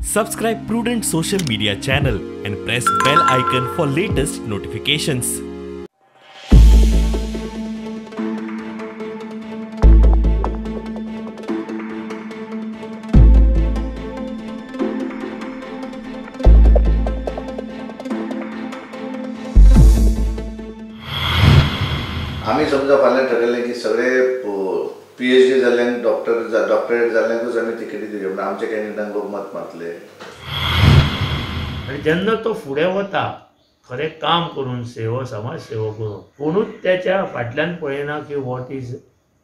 Subscribe Prudent social media channel and press bell icon for latest notifications. आमी समजा फाल्यां ठरयलें की सगळे PhD जाल्ल्यांक डॉक्टर डॉक्टरेट जाल्ल्यांकूच आमी तिकेटी दिली म्हणून आमच्या कॅन्डिडेटांक लोक मत मारतले. आनी जेन्ना तो फुडें वता खरें काम करून, सेवा समाज सेवा करून, कोणूच त्याच्या फाटल्यान पळयना की what is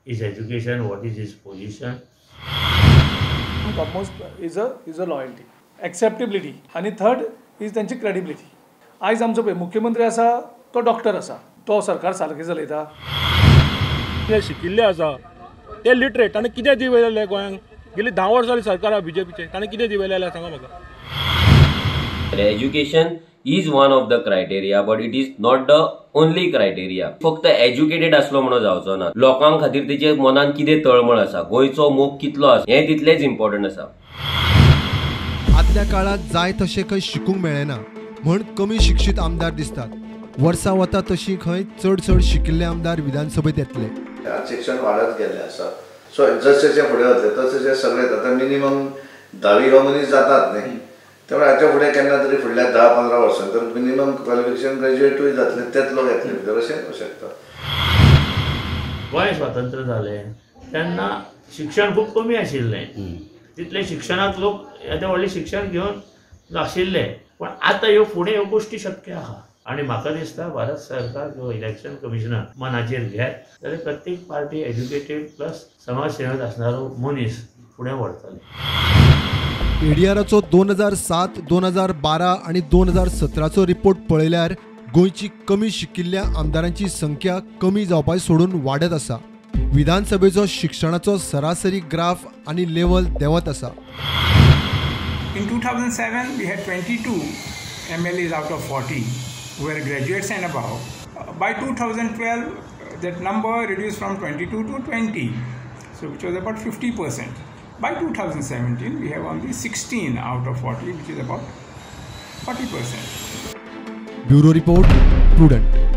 his education, what is his position. Foremost is a loyalty, acceptability आनी थर्ड is त्यांची क्रेडिबिलिटी. आयज आमचो पळय मुख्यमंत्री आसा तो डॉक्टर आसा, तो सरकार सारकें चलयता. ते शिकिल्ले आसा, ते लिटरेट, ताणें कितें दिवयलें गोंयांक? गेली 10 वर्सां जालीं सरकारां बीजेपीचें, ताणें कितें दिवयलें सांगा म्हाका. Education is one of the criteria, but it is not the only criteria. फक्त एज्युकेटेड आसलो म्हणून जावचो ना, लोकां खातीर तेजे मनान कितें तळमळ आसा, गोंयचो मोग कितलो आसा, हें तितलेंच इम्पॉर्टंट आसा. आदल्या काळांत जाय तशें खंय शिकूंक मेळ्ळें ना म्हण कमी शिक्षीत आमदार दिसतात. वर्सां वता तशी खंय चड चड शिकिल्ले आमदार विधानसभेत येतले. शिक्षण वाडत गेल्लें आसा, सो जशें फुडें वतलें तशें सगळें आतां मिनिमम 10वी हो मनीस जातात न्ही, त्यामुळे हाच्या फुडें केन्ना तरी फुडल्या 10-15 वर्सां तर मिनिमम क्वॉलिफिकेशन ग्रॅज्युएटूय जातलें, तेच लोक येतले भितर, अशें जावं शकता. गोंय स्वातंत्र्य जालें तेन्ना शिक्षण खूब कमी आशिल्लें, तितलें शिक्षणाक लोक येदें व्हडलें शिक्षण घेवन आशिल्ले, पूण आतां ह्यो फुडें ह्यो गोश्टी शक्य आहा. आनी म्हाका दिसता भारत सरकार किंवा इलेक्शन कमिशनर मनाचेर घेत जाल्यार प्रत्येक पार्टी एज्युकेटेड प्लस समाज सेवेंत आसणारो मनीस फुडें व्हरतले. एडीआराचो 2007, 2012 आनी 2017चो रिपोर्ट पळयल्यार गोंयची कमी शिकिल्ल्या आमदारांची संख्या कमी जावपाक सोडून वाडत आसा. विधानसभेचो शिक्षणाचो सरासरी ग्राफ आनी लेवल देंवत आसा. In 2007 we had 22 MLAs out of 40 who were graduates and above. By 2012, that number reduced from 22 to 20, so which was about 50%. By 2017, we have only 16 out of 40, which is about 40%. Bureau Report, Prudent.